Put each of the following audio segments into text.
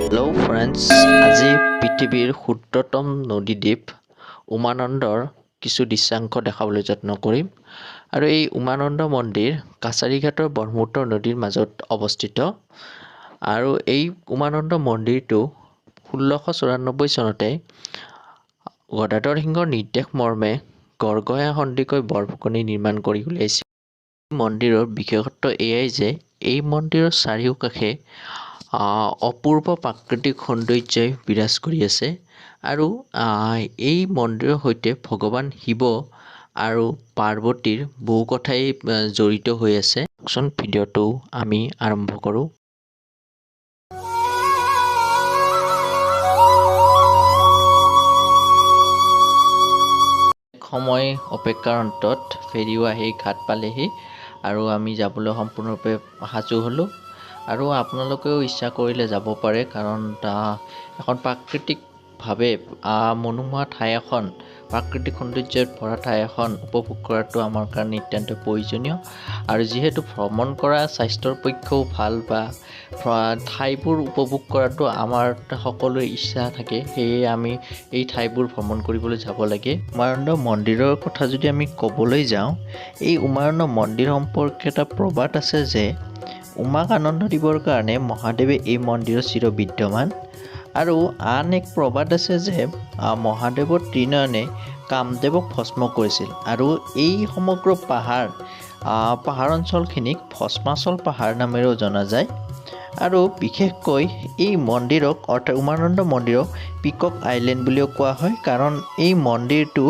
Hello' friends, আজি পৃথিৱীৰ ক্ষুদ্ৰতম নদীদ্বীপ উমানন্দৰ কিছু দৃশ্যাংশ দেখাবলৈ যত্ন কৰিম। আৰু এই উমানন্দ মন্দিৰ কাছাৰীঘাটৰ ব্ৰহ্মপুত্ৰ নদীৰ মাজত অৱস্থিত। আৰু এই উমানন্দ মন্দিৰটো 1694 চনতে গদাধৰ সিংহৰ নিৰ্দেশ মৰ্মে গড়গঞা সন্দিকৈ বৰফুকনে নিৰ্মাণ কৰি উলিয়াইছিল। মন্দিৰৰ বিশেষত্ব এয়াই যে এই মন্দিৰৰ চাৰিওকাষে অপূৰ্ব প্ৰাকৃতিক সৌন্দৰ্যই বিৰাজ কৰি আছে। আৰু এই মন্দিৰৰ সৈতে ভগৱান শিৱ আৰু পাৰ্বতীৰ বহু কথাই জড়িত হৈ আছে। আহকচোন ভিডিঅ'টো আমি আৰম্ভ কৰোঁ। সময় অপেক্ষাৰ অন্তত ফেৰীও আহি ঘাট পালেহি আৰু আমি যাবলৈ সম্পূৰ্ণৰূপে সাজু হ'লোঁ। আৰু আপোনালোকেও ইচ্ছা কৰিলে যাব পাৰে, কাৰণ এখন প্ৰাকৃতিকভাৱে মনোমোহা ঠাই এখন, প্ৰাকৃতিক সৌন্দৰ্যত ভৰা ঠাই এখন উপভোগ কৰাটো আমাৰ কাৰণে নিতান্ত প্ৰয়োজনীয়। আৰু যিহেতু ভ্ৰমণ কৰা স্বাস্থ্যৰ পক্ষেও ভাল বা ঠাইবোৰ উপভোগ কৰাটো আমাৰ সকলোৰে ইচ্ছা থাকে, সেয়ে আমি এই ঠাইবোৰ ভ্ৰমণ কৰিবলৈ যাব লাগে। উমানন্দ মন্দিৰৰ কথা যদি আমি ক'বলৈ যাওঁ, এই উমানন্দ মন্দিৰ সম্পৰ্কে এটা প্ৰবাদ আছে যে উমাক আনন্দ দিবৰ কাৰণে মহাদেৱে এই মন্দিৰত চিৰ বিদ্যমান। আৰু আন এক প্ৰবাদ আছে যে মহাদেৱৰ ত্ৰিনয়নে কামদেৱক ভস্ম কৰিছিল আৰু এই সমগ্ৰ পাহাৰ অঞ্চলখিনিক ভস্মাচল পাহাৰ নামেৰেও জনা যায়। আৰু বিশেষকৈ এই মন্দিৰক অৰ্থাৎ উমানন্দ মন্দিৰক পিকক আইলেণ্ড বুলিও কোৱা হয়, কাৰণ এই মন্দিৰটো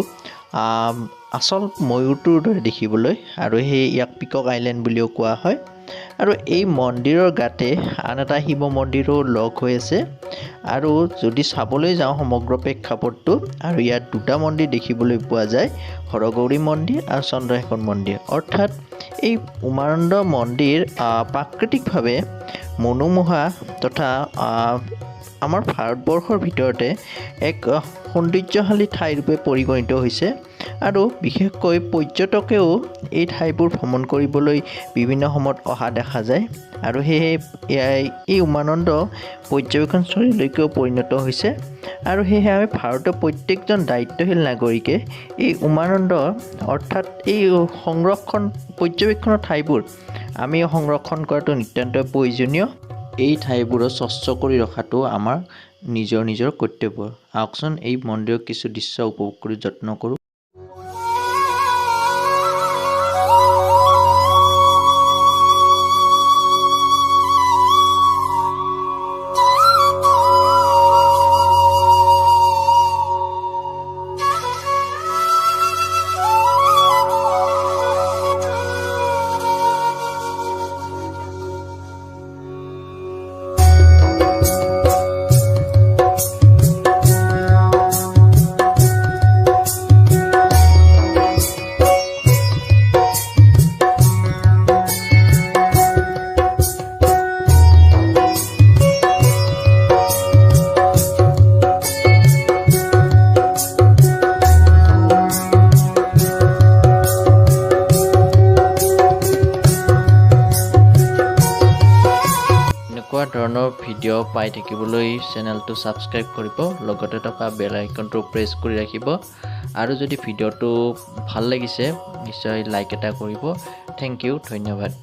আচল ময়ূৰটোৰ দৰে দেখিবলৈ আৰু সেই ইয়াক পিকক আইলেণ্ড বুলিও কোৱা হয়। আৰু এই মন্দিৰৰ গাতে আন এটা শিৱ মন্দিৰো লগ হৈ আছে। আৰু যদি চাবলৈ যাওঁ সমগ্ৰ প্ৰেক্ষাপটটো, আৰু ইয়াত দুটা মন্দিৰ দেখিবলৈ পোৱা যায়, হৰগৌৰী মন্দিৰ আৰু চন্দ্ৰশেখৰ মন্দিৰ। অৰ্থাৎ এই উমানন্দ মন্দিৰ প্ৰাকৃতিকভাৱে মনোমোহা তথা আমাৰ ভাৰতবৰ্ষৰ ভিতৰতে এক সৌন্দৰ্যশালী ঠাইৰূপে পৰিগণিত হৈছে। আৰু বিশেষকৈ পৰ্যটকেও এই ঠাইবোৰ ভ্ৰমণ কৰিবলৈ বিভিন্ন সময়ত অহা দেখা যায়। আৰু সেয়েহে এই উমানন্দ পৰ্যবেক্ষণস্থলীলৈকেও পৰিণত হৈছে। আৰু সেয়েহে আমি ভাৰতৰ প্ৰত্যেকজন দায়িত্বশীল নাগৰিকে এই উমানন্দ অৰ্থাৎ এই সংৰক্ষণ পৰ্যবেক্ষণৰ ঠাইবোৰ আমি সংৰক্ষণ কৰাটো নিতান্ত প্ৰয়োজনীয়। এই ঠাইবোৰত স্বচ্ছ কৰি ৰখাটো আমাৰ নিজৰ নিজৰ কৰ্তব্য। আহকচোন এই মন্দিৰৰ কিছু দৃশ্য উপভোগ কৰি যত্ন কৰোঁ। এনেকুৱা ধৰণৰ ভিডিঅ' পাই থাকিবলৈ চেনেলটো ছাবস্ক্ৰাইব কৰিব, লগতে থকা বেল আইকনটো প্ৰেছ কৰি ৰাখিব। আৰু যদি ভিডিঅ'টো ভাল লাগিছে নিশ্চয় লাইক এটা কৰিব। Thank U, ধন্যবাদ।